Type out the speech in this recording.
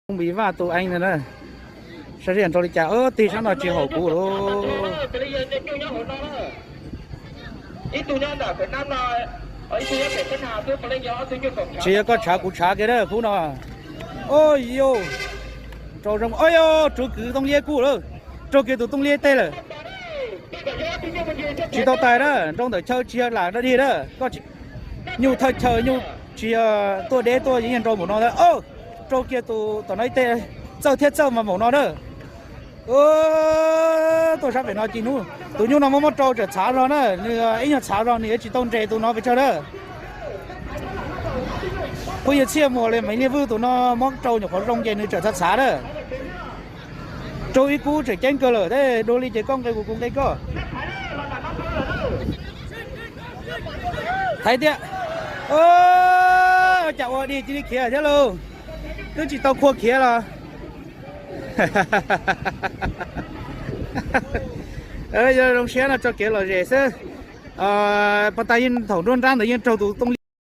Npis Vaj tus eev ntag na. Saib seb nrau li cas. Tig sab no tsis haum kuv lawm. Tsis yog koj tshav kuv tshav kiag na khub no. Oj yog, rau zoo, oj yog, rau kiag tooj liab kuj lawm. Rau kiag tus tooj liab tej lawm. Tsis tau tais na, nrau ntawm chaw tsis yog lam dog dig na. Koj tsis, nyuj thawj chaw nyuj tsis yog tuaj deb tuaj yeej nrau npaum no na. Rau kiag tus tom no ib teg, txawj thiab txawj mas npaum no na. Tuaj sab pem no ces hnub tus nyuj no muab muab rau tsam txhav zog na, nws ib nyuag txhav zog nws yuav tsis tau nres tus no pes tsawg na. Phooj ywg Txhiaj Muas li Maiv Liaj Vwj tus no muab rau nyuam qhuav zoo ces nws tsam txhav txhav na. Rau ib kub tseem ceeb kawg lawm, dua li ces koj nqe kuv kuv nqe koj. Thaiv tiag. Cas ua dig cia li khiav thiab lauj. Twb tsis tau khua khiav los. Yog zoo siab no tso kev lom zem xwb. Pas tas yeej thaum nruab nrab ntawd yeej raug tus tooj